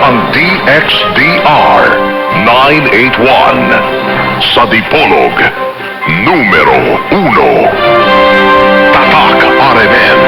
Ang DXDR 981 sa Dipolog, numero 1. Tatak RMN.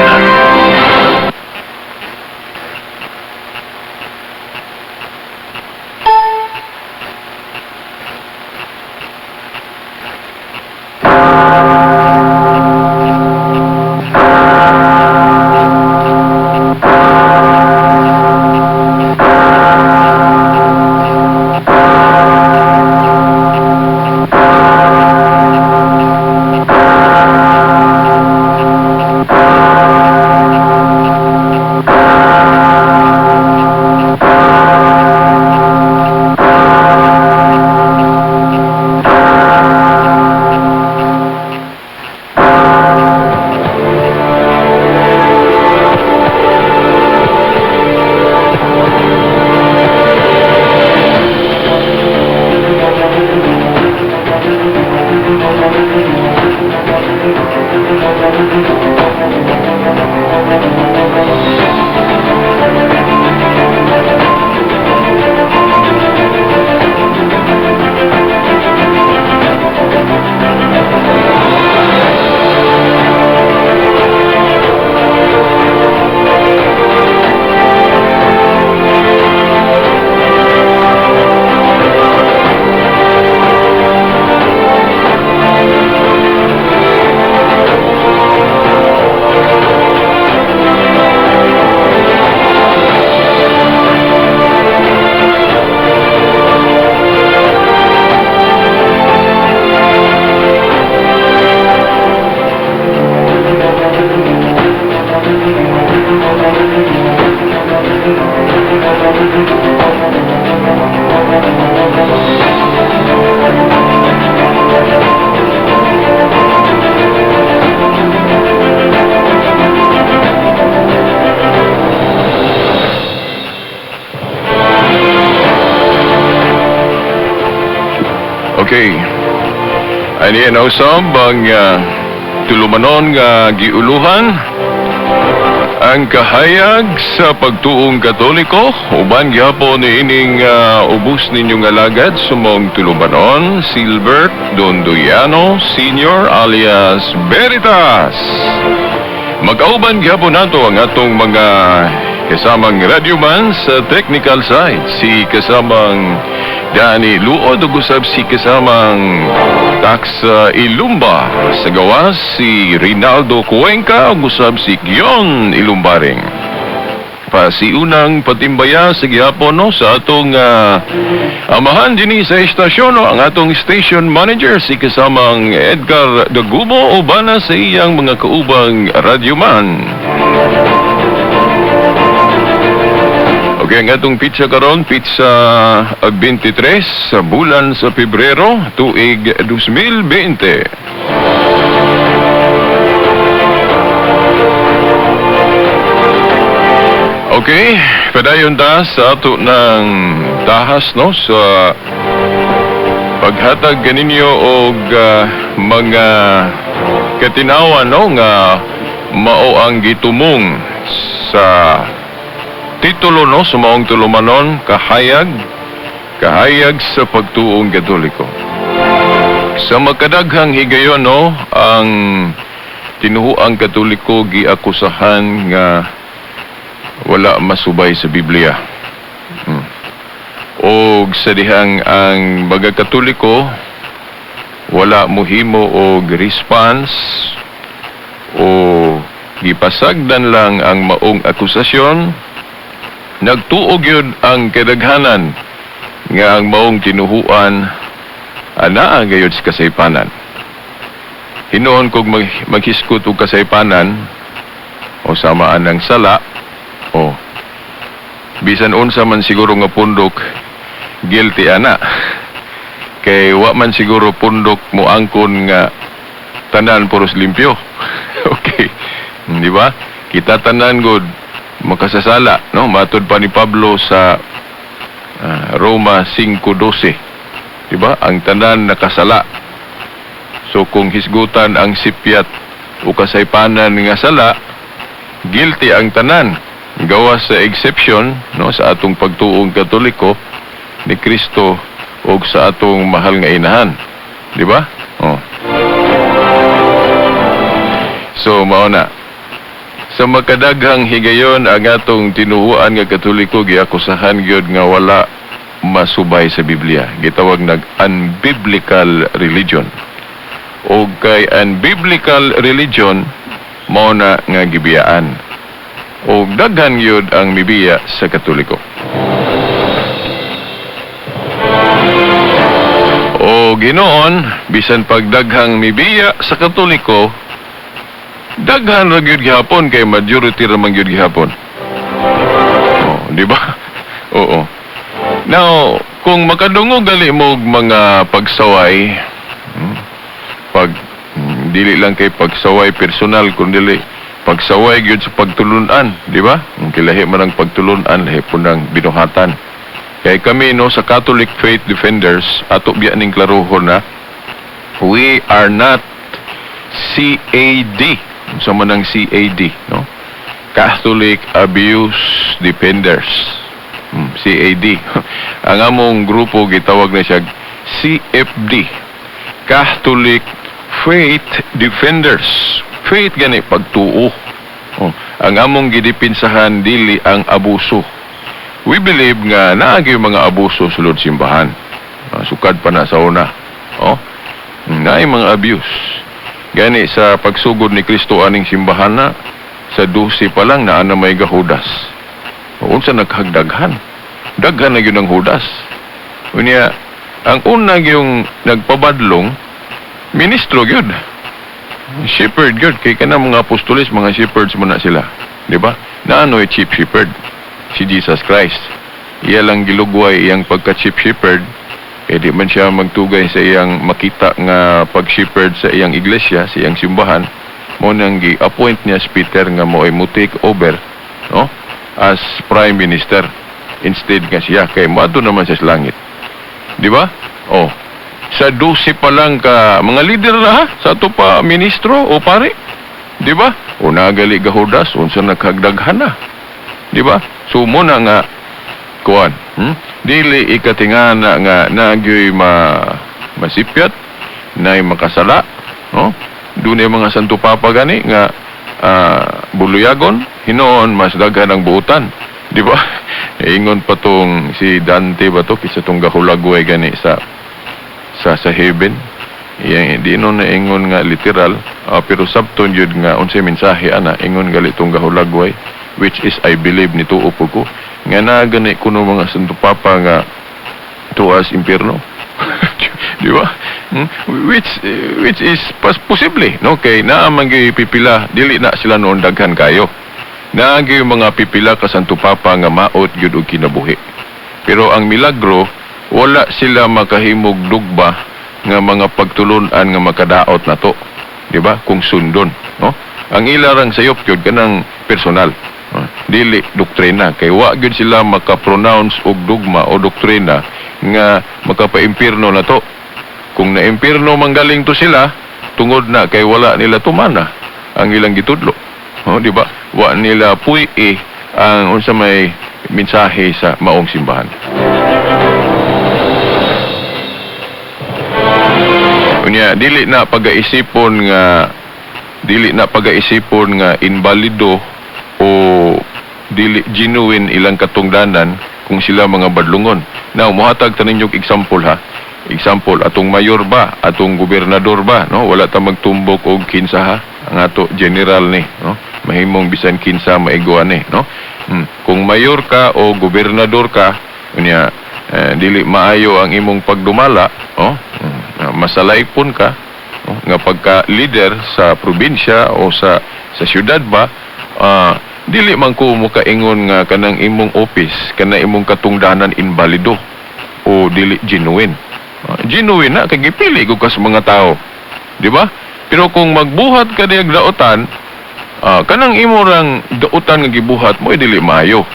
Okay. Ani na usab ang tulumanon nga giuluhan ang kahayag sa pagtuong Katoliko uban gihapon niining ubos ninyong alagad sumong tulumanon Silbert Dondoyano Senior alias Veritas. Magkauban gihapon nato ang atong mga kasamang radyoman sa technical side, si kasamang Danny Luod ug usab si kasamang Tax Ilumba. Sa gawas si Rinaldo Cuenca ug usab si Gion Ilumbaring. Pasiunang patimbaya sa gihapon no, sa atong amahan dinhi sa estasyon no, ang atong station manager si kasamang Edgar Dagubo uban na sa iyang mga kaubang radyoman. Okay, ang atong pizza karon, pizza 23 sa bulan sa Pebrero, tuig 2020. Okay, padayon ta sa ato ng tahas no sa paghatag ganinyo og mga katinawan no nga mao ang gitumong sa titulo no sa maong tulumanon, kahayag sa pagtuong Katoliko. Sa makadaghang higayon no, ang tinuhuang Katoliko giakusahan nga wala masubay sa Biblia. Og sa dihang ang mga Katoliko wala mohimo og response o gipasagdan lang ang maong akusasyon, nagtuo gyud ang kadaghanan nga ang maong tinuhuan anaa gayud sa kasaypanan. Hinuon kog maghiskot og kasaypanan o samaan ng sala o bisan unsa man siguro nga pundok guilty ana. Kay wa man siguro pundok moangkon nga tanan puros limpyo. Okay. Di ba? Kita tanan gud makasasala, no? Matod pa ni Pablo sa Roma 5:12. Di ba? Ang tanan nakasala. So kung hisgutan ang sipyat o kasaypanan nga sala, guilty ang tanan Gawas sa exception, no, sa atong pagtuong Katoliko ni Kristo ug sa atong mahal nga inahan. Di ba? Oh. So mao na. Sa makadaghang higayon, ang atong tinuhuan nga Katoliko giakusahan gyud nga wala masubay sa Biblia. Gitawag nag unbiblical religion. O kay unbiblical religion, mao na nga gibiyaan. O daghan gyud ang mibiya sa Katoliko. O ginoon, bisan pagdaghang mibiya sa Katoliko, daghan ra gyud gihapon kay majority ra man gyud gihapon. Oh, di ba? Oo. Now, kung makadungog gali mo og mga pagsaway, pag dili lang kay pagsaway personal kundi pagsaway gyud sa pagtulunan, di ba? Ang kilahi man ang pagtulunan, lahi po ng binuhatan. Kay kami, no, sa Catholic Faith Defenders, ato biya ning klarohon na we are not CAD. Unsa man ang CAD, no? Catholic Abuse Defenders. CAD. Ang among grupo gitawag na siya CFD. Catholic Faith Defenders. Faith gani pagtuo. Oh, ang among gidipinsahan dili ang abuso. We believe nga naa gyud mga abuso sulod simbahan. Sukad pa na sa una. Oh, naay mga abuse. Gani sa pagsugod ni Kristo aning simbahan na sa 12 pa lang naa na may gahudas. Unsa naghagdaghan? Daghan na gyud ang hudas. Unya, ang una gyung nagpabadlong ministro gyud. Shepherd gyud kay kanang mga apostoles, mga shepherds man na sila, di ba? Naanoy chief shepherd si Jesus Christ. Iya lang gilugway iyang pagka chief shepherd kay di man siya magtugay sa iyang makita nga pag-shepherd sa iyang iglesia, sa iyang simbahan. Mo nang gi-appoint niya si Peter nga mo'y mo take over, no, as prime minister instead nga siya kay moadto naman siya sa langit. Di ba? Oh. Sa 12 pa lang ka mga leader na ha, sa ato pa ministro o pare. Di ba? O nagali ga Judas, unsa naghagdaghan na. Di ba? So mo na nga kuan, Dili ikatingana nga nagyoy masipyat, nay makasala, no? Dunay mga Santo Papa gani nga buluyagon, hinoon mas daghan ang buutan. Di ba? Ingon pa tong si Dante ba to kisa tong gahulagway gani sa heaven. Iyang di no na ingon nga literal, pero sabton jud nga unsay mensahe ana ingon gali tong gahulagway, which is I believe ni tuo po ko nga naa gani kuno mga Santo Papa nga tuas impierno. Di ba? Which is posible, no? Kay naa man gyud pipila, dili na sila noon daghan kayo. Naa gyud mga pipila ka Santo Papa nga maot gyud og kinabuhi. Pero ang milagro, wala sila makahimog dugba nga mga pagtulun-an nga makadaot na to. Di ba? Kung sundon, no? Ang ila rang sayop gyud kanang personal. Dili doktrina kay wa gyud sila makapronounce og dogma o doktrina nga makapaimpirno na to. Kung naimpirno manggaling to sila, tungod na kay wala nila tumana ang ilang gitudlo. Oh, di ba? Wa nila puy-i ang unsa may mensahe sa maong simbahan. Unya, dili na pagaisipon nga inbalido o dili genuine ilang katungdanan kung sila mga badlungon. Now, mohatag ta ninyo og example ha. Example, atong mayor ba, atong gobernador ba, no? Wala ta magtumbok og kinsa ha. Ang ato general ni, no? Mahimong bisan kinsa maiguan ni, no? Kung mayor ka o gobernador ka, unya dili maayo ang imong pagdumala, oh, masalaypon ka, oh, nga pagka leader sa probinsya o sa syudad ba, dili man ko mokaingon nga kanang imong office, kanang imong katungdanan inbalido o dili genuine. Genuine na kay gipili ko ka sa mga tao. Di ba? Pero kung magbuhat ka diyag daotan, kanang imo rang daotan nga gibuhat mo ay dili maayo.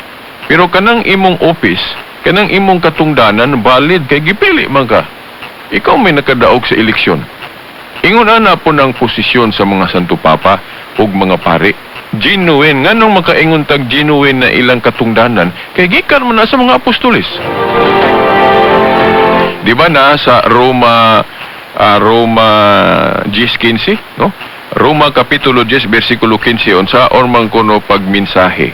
Pero kanang imong office, kanang imong katungdanan valid kay gipili man ka. Ikaw may nakadaog sa eleksyon. Ingon ana po ng posisyon sa mga Santo Papa ug mga pari. Genuine. Nganong makaingon tag genuine na ilang katungdanan? Kay gikan man na sa mga apostoles. Di ba na sa Roma, Roma 10:15, no? Roma kapitulo 10 bersikulo 15, unsa or man kuno pagminsahe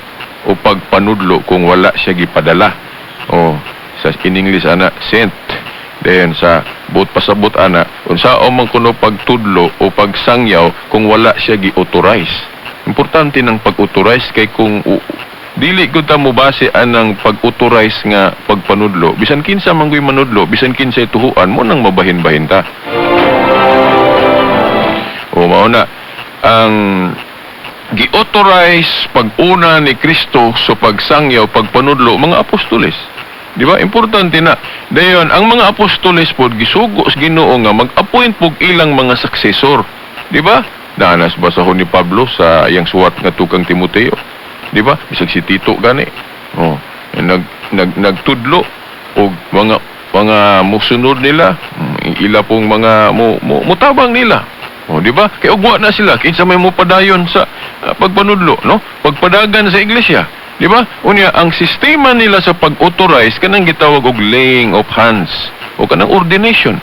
o pagpanudlo kung wala siya gipadala? Oh, sa in English ana, sent. Then sa buot pasabot ana, unsa o man kuno pagtudlo o pagsangyaw kung wala siya gi-authorize? Importante ng pag-authorize kay kung dili gud ta mo base anang pag-authorize nga pagpanudlo, bisan kinsa man guy manudlo, bisan kinsa tuhuan mo nang mabahin-bahin ta. O mao na ang gi-authorize pag-una ni Kristo sa pagsangyaw, pagpanudlo, mga apostoles. Di ba? Importante na. Dayon, ang mga apostoles pod gisugo sa Ginoo nga mag-appoint pog ilang mga successor. Di ba? Danas basahon ni Pablo sa iyang suwat nga tukang Timoteo. Di ba? Bisag si Tito gani. Oh, nag nag nagtudlo og mga musunod nila, ila pong mga mo mutabang nila. Oh, di ba? Kay ugwa na sila kinsa may mopadayon sa pagpanudlo, no? Pagpadagan sa iglesia. Di ba? Unya, ang sistema nila sa pag-authorize kanang gitawag og laying of hands o kanang ordination.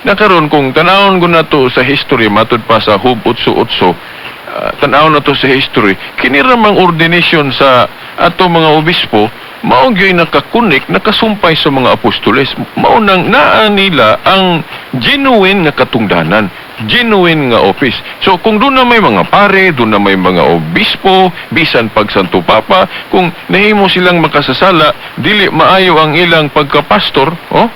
Na karon kung tanawon ko na to sa history matud pa sa Hub 8-8, tan-awon na to sa history, kini ra mang ordination sa ato mga obispo mao gyud nakakunik, nakasumpay sa mga apostoles. Mao nang naa nila ang genuine nga katungdanan, genuine nga office. So kung doon na may mga pare, doon na may mga obispo, bisan pag Santo Papa, kung nahimo silang makasasala, dili maayo ang ilang pagkapastor, oh,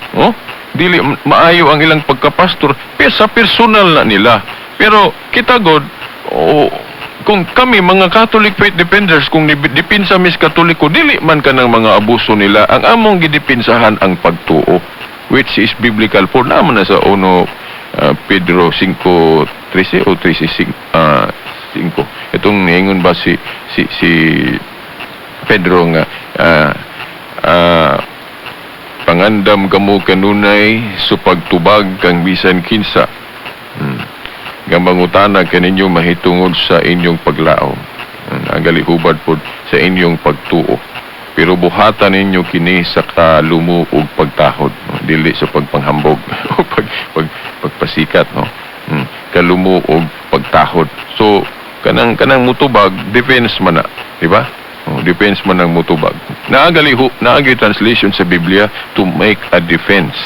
dili maayo ang ilang pagkapastor, sa personal na nila. Pero kita god, oh, kung kami mga Catholic faith defenders, kung dipinsa mis Katoliko, dili man kanang mga abuso nila ang among gidipinsahan, ang pagtuo, which is biblical for naman na sa 1 Pedro 5:13 o 13:5 5. Itong niingon ba si Pedro nga pangandam kamo kanunay sa pagtubag kang bisan kinsa nga mangutana kaninyo mahitungod sa inyong paglaom. Ang galihubad pod sa inyong pagtuo. Pero buhatan ninyo kini sa kalumo ug pagtahod, no? Dili sa pagpanghambog o pagpasikat, no? Kalumo ug pagtahod. So kanang mutubag, defense man na, di ba? Oh, defense man ang mutubag. Naagaliho, naagi translation sa Biblia to make a defense.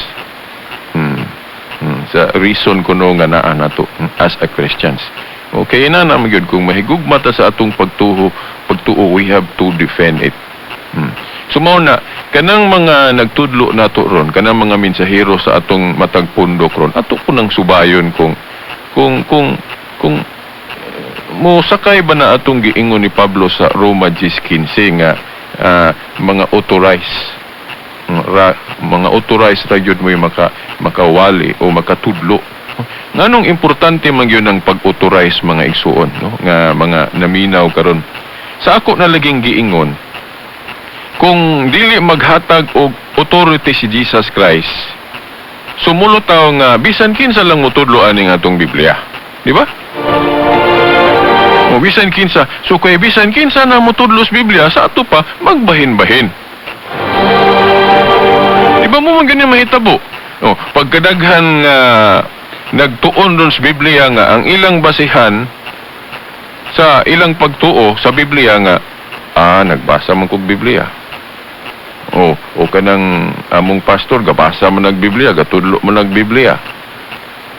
Sa reason kuno nga naa nato as a Christians. Okay na naman gyud kung mahigugma ta sa atong pagtuo, we have to defend it. So mao na kanang mga nagtudlo nato ron, kanang mga mensahero sa atong matag pundok ron, ato po nang subayon kung mo sakay ba na atong giingon ni Pablo sa Roma 10:15 nga mga authorized ra, mga authorized ra gyud mo makawali o makatudlo. Nganong importante man gyud ang pag-authorize, mga igsuon, no, nga mga naminaw karon? Sa ako na laging giingon, kung dili maghatag og authority si Jesus Christ, sumulo tawo nga bisan kinsa lang motudlo aning atong Biblia, di ba? O bisan kinsa. So kay bisan kinsa na motudlo sa Biblia, sa ato pa magbahin-bahin. Di ba mo man ganyan mahitabo? O, pagkadaghan nga nagtuon doon sa Biblia nga ang ilang basihan sa ilang pagtuo sa Biblia nga nagbasa man kog Biblia. O kanang among pastor gabasa man nag Biblia, gatudlo man nag Biblia.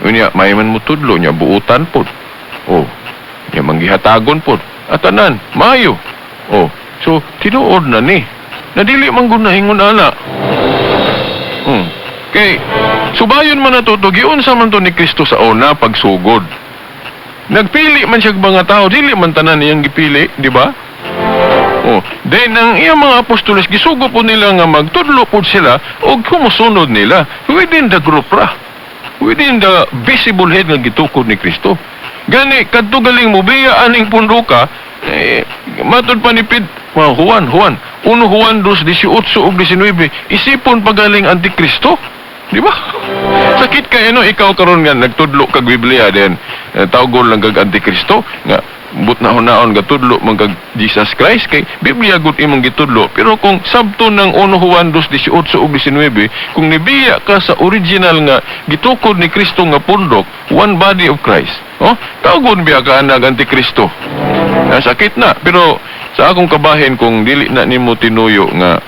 Unya may man mutudlo niya, buutan pod. O, nya manggihatagon pod. At tanan, maayo. O, so tinuod na ni. Na dili man gud nahingon ana. Kay subayon man nato to, giunsa man to ni Kristo sa una pagsugod. Nagpili man siya og mga tao, dili man tanan iyang gipili, di ba? Oh, then ang iyang mga apostoles gisugo po nila nga magtudlo po sila og kumusunod nila within the group ra. Within the visible head nga gitukod ni Kristo. Gani kadto galing mo biya aning punduka eh, matud pa ni Juan, 1 Juan 2, 18 ug 19, isipon pa galing antikristo. Di ba? Sakit kay ano, ikaw karon nga nagtudlo kag Biblia then tawgon lang kag Antikristo nga but na hunaon gatudlo man kag Jesus Christ kay Biblia gud imong gitudlo. Pero kung sabto ng 1 Juan 2:18 ug 19, kung nibiya ka sa original nga gitukod ni Kristo nga pundok, one body of Christ, oh, tawgon biya ka nag Antikristo. Sakit na, pero sa akong kabahin, kung dili na nimo tinuyo nga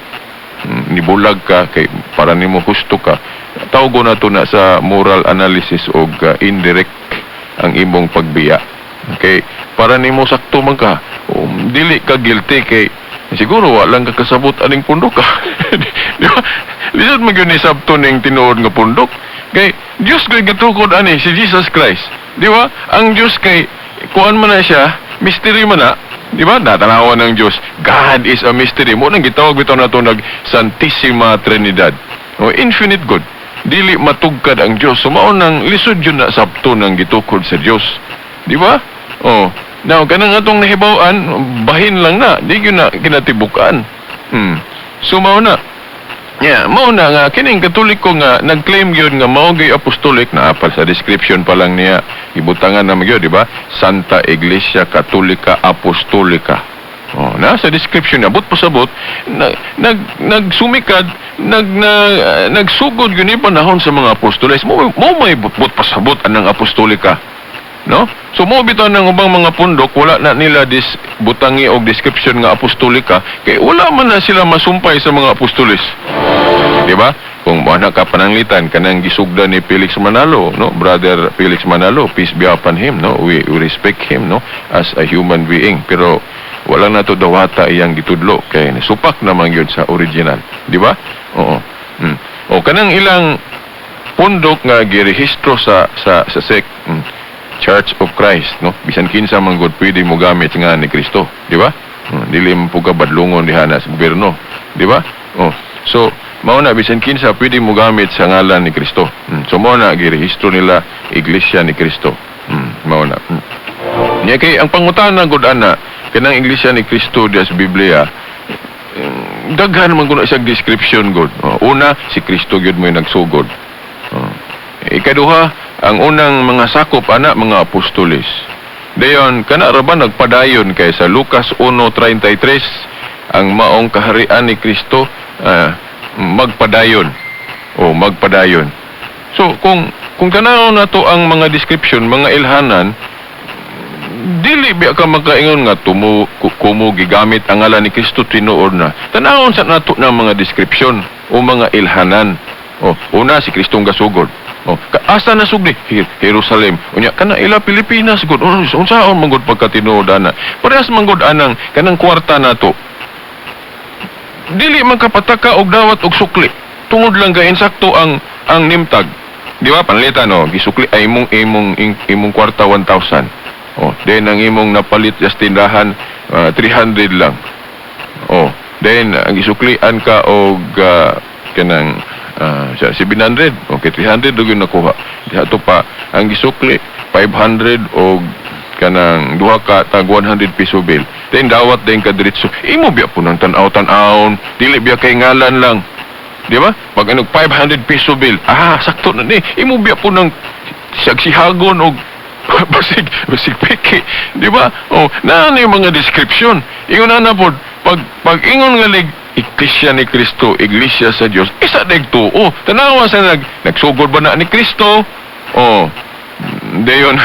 nibulag ka kay para nimo husto ka, tawgon na to na sa moral analysis og indirect ang imong pagbiya. Okay, para nimo sakto man ka, dili ka guilty kay siguro wa lang ka kasabot aning pundok ka. Di ba? Lisod man gyud ni sabto ning tinuod nga pundok. Kay Dios kay gitukod ani si Jesus Christ. Di ba? Ang Dios kay kuan man na siya, mystery man na. Di ba? Natanawan ng Dios. God is a mystery. Mo nang gitawag bitaw nato nag Santissima Trinidad. O infinite good. Dili matugkad ang Dios. So mao nang lisod yun na sabto ng gitukod sa Dios. Di ba? Oh. Now, kanang atong nahibaw-an, bahin lang na. Di yun na kinatibukan. So mao na. Yeah, mao na nga kining Katoliko nga nag-claim gyud nga mao gyud apostolic na apal sa description pa lang niya ibutangan na gyud, di ba? Santa Iglesia Katolika Apostolika. Oh, na sa description niya, but pasabot na, nagsumikad, nagsugod yun ni panahon sa mga apostoles. Mo may but pasabot anang apostolika. No? So mo bitaw ng ubang mga pundok, wala na nila dis butangi og description nga apostolika kay wala man na sila masumpay sa mga apostoles. Di ba? Kung mo ka pananglitan kanang gisugdan ni Felix Manalo, no? Brother Felix Manalo, peace be upon him, no? We respect him, no? As a human being. Pero wala na to dawata iyang gitudlo kay supak naman yun sa original. Di ba? Oo. O kanang ilang pundok nga girehistro sa sect, Church of Christ, no? Bisan kinsa man gud pwede mo gamit nga ni Kristo, di ba? Dili man po ka badlungon diha na sa gobyerno, di ba? Oh. So, mao na bisan kinsa pwede mo gamit sa ngalan ni Kristo. So mao na girehistro nila Iglesia ni Kristo. Mao na. Nya kay ang pangutana gud ana kanang Iglesia ni Kristo diha sa Biblia, daghan man kuno siya description gud. Oh, una, si Kristo gyud mo nagsugod. Oh. Ikaduha, ang unang mga sakop ana mga apostoles. Dayon kana ra ba nagpadayon kay sa Lucas 1:33 ang maong kaharian ni Kristo magpadayon o magpadayon. So kung tanaw nato ang mga description, mga ilhanan, dili biya ka makaingon nga kumo gigamit ang ngalan ni Kristo, tinuod na. Tanawon sa nato ng mga description o mga ilhanan. O, una si Kristong gasugod. O, asa na sugdi? Jerusalem. Unya kana ila Pilipinas gud. Unsaon man gud pagkatinuod ana? Parehas man gud anang kanang kwarta nato. Dili man kapataka og dawat og sukli. Tungod lang kay insakto ang name tag. Di ba? Panalitan no, gisukli ay imong kwarta 1,000. Oh, then ang imong napalit sa tindahan 300 lang. Oh, then ang gisuklian ka og kanang sa 700. Okay, 300 og yung nakuha. Diha to pa ang gisukli 500 og kanang duha ka tag 100 piso bill. Then dawat din ka diretso. Imo biya po ng tan-aw tan-awon, dili biya kay ngalan lang. Di ba? Pag ano 500 piso bill, sakto na ni. Imo biya po ng sagsihagon og basig peke. Di ba? Oh, naa na yung mga description. Ingon na na pod, pag ingon nga lig Iglesia ni Kristo, Iglesia sa Dios, isa dag tuo. Tanawa sa nagsugod ba na ni Kristo? Oh, dayon,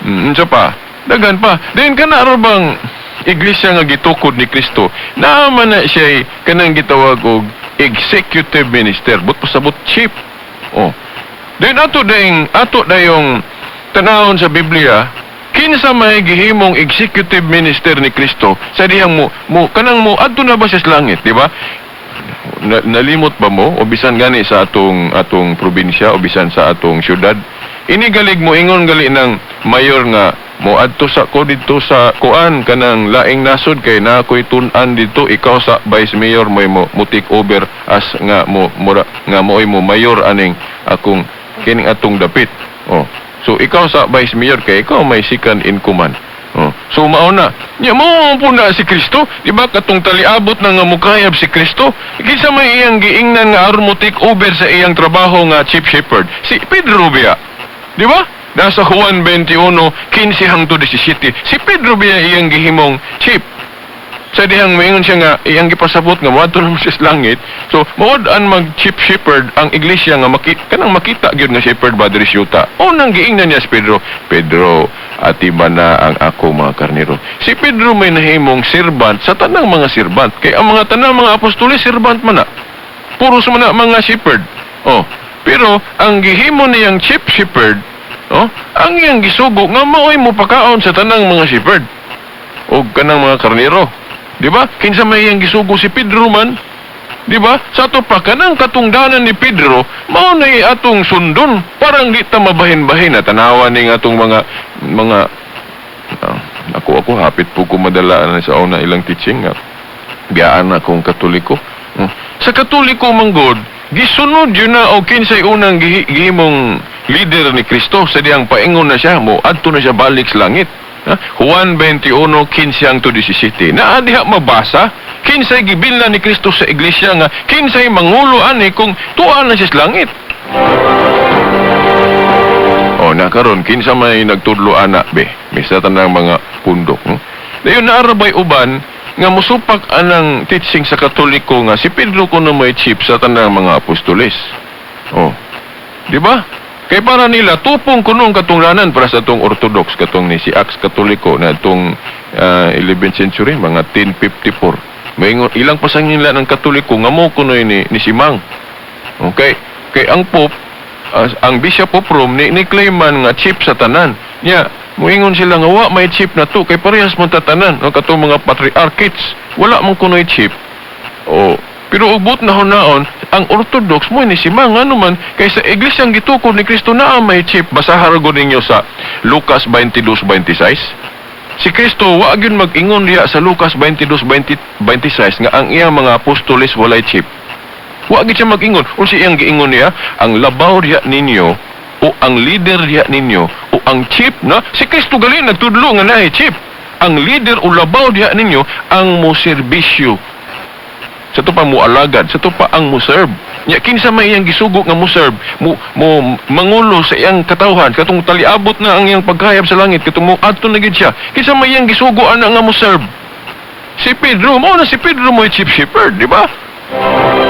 unsa pa? Daghan pa. Dayon kana ro bang iglesia nga gitukod ni Kristo? Naa man na siya kanang gitawag og executive minister, but pasabot chief. Oh. Dayon ato dayong tanawon sa Biblia, kinsa may gihimong executive minister ni Kristo sa dihang mo kanang mo adto na ba siya sa langit, di ba? Nalimot ba mo o bisan gani sa atong probinsya o bisan sa atong syudad, ini galig mo ingon gali ng mayor nga mo adto sa ko didto sa kuan kanang laing nasod kay na ako'y tun-an didto, ikaw sa vice mayor mo take over as nga mo mura, nga mo'y mo mayor aning akong kining atong dapit. Oh, so ikaw sa vice mayor kay ikaw may second in command. Oh, So mao na. Nya mao po na si Kristo, di ba, katong taliabot na nga mukayab si Kristo, kinsa may iyang giingnan nga aron mo take over sa iyang trabaho nga chief shepherd? Si Pedro biya. Di ba? Nasa Juan 21:15 hangtod 17. Si Pedro biya iyang gihimong chief. Sa dihang moingon siya nga iyang gipasabot nga moadto naman siya sa langit. So mawad-an mag chief shepherd ang iglesia nga makita, kanang makita gyud nga shepherd ba diri yuta. Unang giingnan niya si Pedro, "Pedro, atiman na ang ako mga karnero." Si Pedro may nahimong servant sa tanang mga servant. Kay ang mga tanang mga apostoles, servant man na. Puros man na mga shepherd. Oh, pero ang gihimo niyang chief shepherd, oh, ang iyang gisugo nga maoy mo pakaon sa tanang mga shepherd o kanang mga karnero. Di ba? Kinsa may iyang gisugo? Si Pedro man. Di ba? Sa ato pa kanang katungdanan ni Pedro, mao na atong sundon. Parang di ta mabahin-bahin na tanawan ning atong mga ako hapit po ko madala na sa una ilang teaching nga biyaan na akong Katoliko. Sa Katoliko manggod, gisunod yun na o kinsay unang gihimong leader ni Kristo sa diyang paingon na siya mo adto na siya balik sa langit. Ha? Juan 21:15 hangtod 17. Naa diha mabasa kinsay gibilna ni Kristo sa iglesia nga kinsay mangulo ani kung tuwa na siya sa langit. O na karon, kinsa may nagtudlo ana be? Misa tanang mga pundok. Dayon naa ra bay uban nga musupak anang teaching sa Katoliko nga si Pedro kuno may chief sa tanang mga apostoles. Oh. Di ba? Kay para nila tupong kunong katungdanan para sa atong Orthodox, katong ni si Acts Katoliko na itong 11th century, mga 1054. Maingon ilang pasangin nila ng Katoliko nga mo kunoy ni Simang. Okay. Kay ang Pope, ang Bishop of Rome ni claim man nga chief sa tanan. Nya, muingon sila nga wa may chief na to kay parehas man tatanan no katong mga patriarchates, wala man kunoy chief. O, pero ubot na hunaon, ang Orthodox mo ni si Mang ano man kay sa iglesyang gitukod ni Kristo naa may chief. Basahan gud ninyo sa Lucas 22:26. Si Kristo wa gyud mag-ingon diha sa Lucas 22:26 nga ang iyang mga apostoles walay chief. Wa gyud siya mag-ingon. Unsa iyang giingon niya? Ang labaw diha ninyo o ang leader diha ninyo o ang chief na si Kristo gali nagtudlo nga naay chief. Ang leader o labaw diha ninyo ang mo serbisyo. Sa to pa mo alagad, sa to pa ang mo serve. Nya kinsa may iyang gisugo nga mo serve, mo mangulo sa iyang katawhan katong taliabot na ang iyang pagkayab sa langit, katong mo adto na gid siya. Kinsa may iyang gisugo ana nga mo serve? Si Pedro, mao na si Pedro mo chief shepherd, di ba?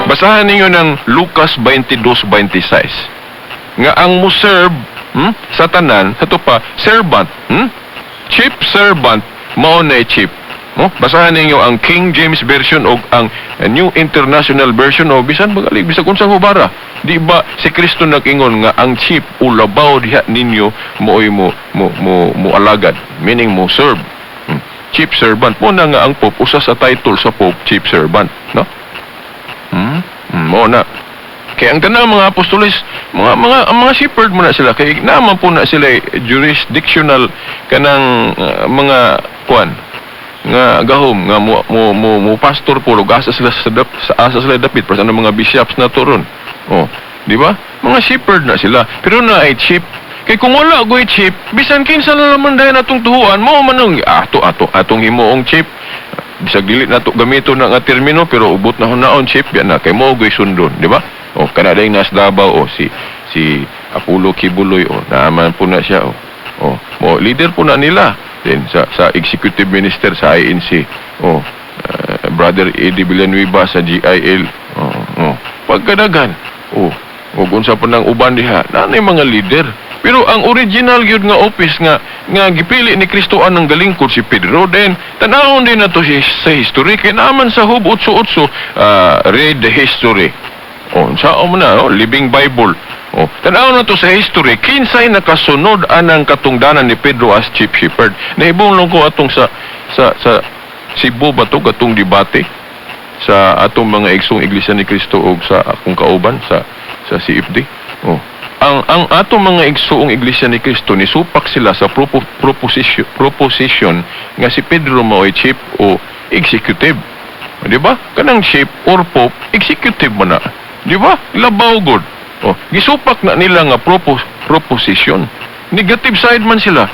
Basahan ninyo ng Lucas 22:26. Nga ang mo serve sa tanan, sa to pa, servant, Chief servant, mao na chief. No? Basahan ninyo ang King James Version o ang New International Version o bisan magalig bisag unsang hubara. Di ba si Kristo nag-ingon nga ang chief o labaw diha ninyo mooy mo alagad, meaning mo serve. Chief servant mo na nga ang Pope, usa sa title sa Pope, chief servant, no? Mo na. Kaya ang tanang mga apostoles, mga ang mga shepherd mo na sila kay naman po na sila jurisdictional kanang mga kuan nga gahom nga mo pastor po ug asa sila sa asa sila dapit para sa mga bishops na to ron. Oh, di ba? Mga shepherd na sila. Pero na ay chief. Kay kung wala goy chief, bisan kinsa na naman dahil natong tuhuan mo man ang ato ato atong himuong chief. Bisag dili nato gamito na nga termino, pero ubot na hunaon chief yan na kay mo goy sundon, di ba? Oh, kana dayong nas Davao, oh, si Apollo Quiboloy, oh, naaman po na siya, oh. Oh, mo leader po na nila. Then sa executive minister sa INC. Oh, Brother Eddie Villanueva sa GIL. Oh. Pagkadagan. Oh, ug unsa pa nang uban diha, naanay mga leader. Pero ang original gyud nga office nga gipili ni Kristo anang galingkod si Pedro. Then tanawon din nato si, sa history kay naman sa Hub 8.8, read the history. Oh, sa mo na, oh, Living Bible. Oh, tanaw na to sa history, kinsay nakasunod anang katungdanan ni Pedro as chief shepherd. Nahibong lang ko atong sa Cebu ba to katong debate sa atong mga igsong Iglesia ni Cristo og sa akong kauban sa CFD. Oh. Ang atong mga igsuong Iglesia ni Cristo ni supak sila sa proposition nga si Pedro mao'y chief o executive. Di ba? Kanang chief or pope, executive man na. Di ba? Labaw god. Oh, gisupak na nila nga proposition. Negative side man sila.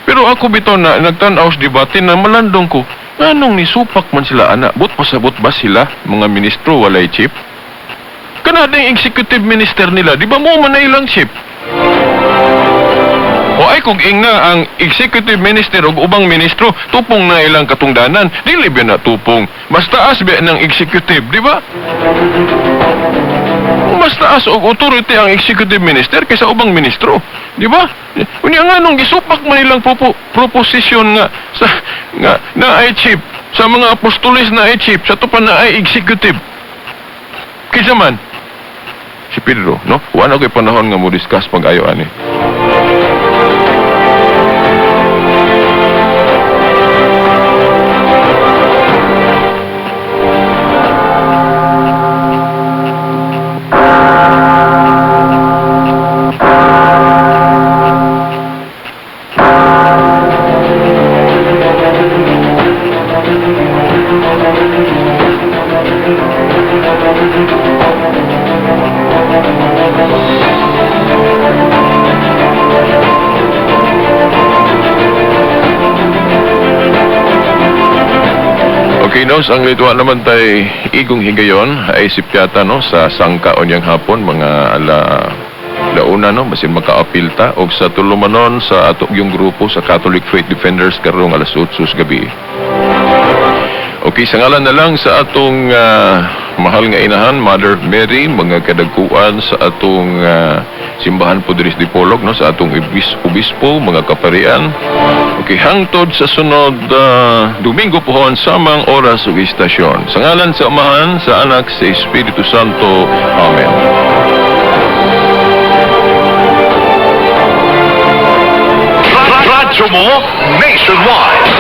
Pero ako bitaw na nagtan-aw sa debate na malandong ko. Nganong nisupak man sila ana? But pasabot ba sila mga ministro walay chief? Kana ding executive minister nila, di ba mo man na ilang chief? O ay kung ingna ang executive minister ug ubang ministro, tupong na ilang katungdanan, dili ba na tupong? Mas taas ba ng executive, di ba? Mas taas og authority ang executive minister kaysa ubang ministro, di ba? Unya nga nung gisupak man ilang proposition nga sa nga na ay chief sa mga apostoles na ay chief sa tupan na ay executive. Kinsa man? Si Pedro, no? Wala ko'y panahon nga mo discuss pag-ayo ani. Okay, no, ang litwa naman tay igong higayon ay sipyata, no, sa sangka unyang hapon mga ala launa, no, basin makaapil ta og sa tulumanon sa ato yung grupo sa Catholic Faith Defenders karong alas 8 sa gabi. Okay, sa ngalan na lang sa atong mahal nga inahan, Mother Mary, mga kadagkuan sa atong simbahan po diri sa Dipolog, no, sa atong obispo, mga kaparian. Okay, hangtod sa sunod Domingo pohon samang oras ug istasyon. Sa ngalan sa Amahan, sa Anak, sa Espiritu Santo. Amen. Radyo mo nationwide.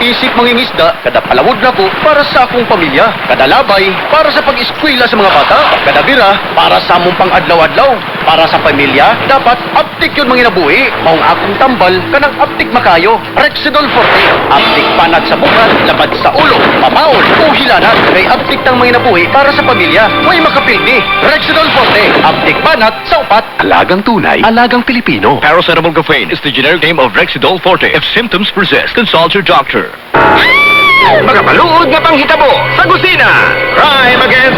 Isip mangingisda, kada palawod na ko para sa akong pamilya, kada labay para sa pag-eskwela sa mga bata, kada bira para sa among pang-adlaw-adlaw, para sa pamilya, dapat aptik yun manginabuhi. Maong akong tambal kanang aptik makayo, Rexidol Forte. Aptik panag sa bukan, labad sa ulo, pamaol o hilanat, kay aptik tang manginabuhi para sa pamilya, way makapildi. Rexidol Forte, aptik banat sa upat. Alagang tunay, alagang Pilipino. Paracetamol caffeine is the generic name of Rexidol Forte. If symptoms persist, consult your doctor. Mga paluod nga panghitabo sa kusina. Crime against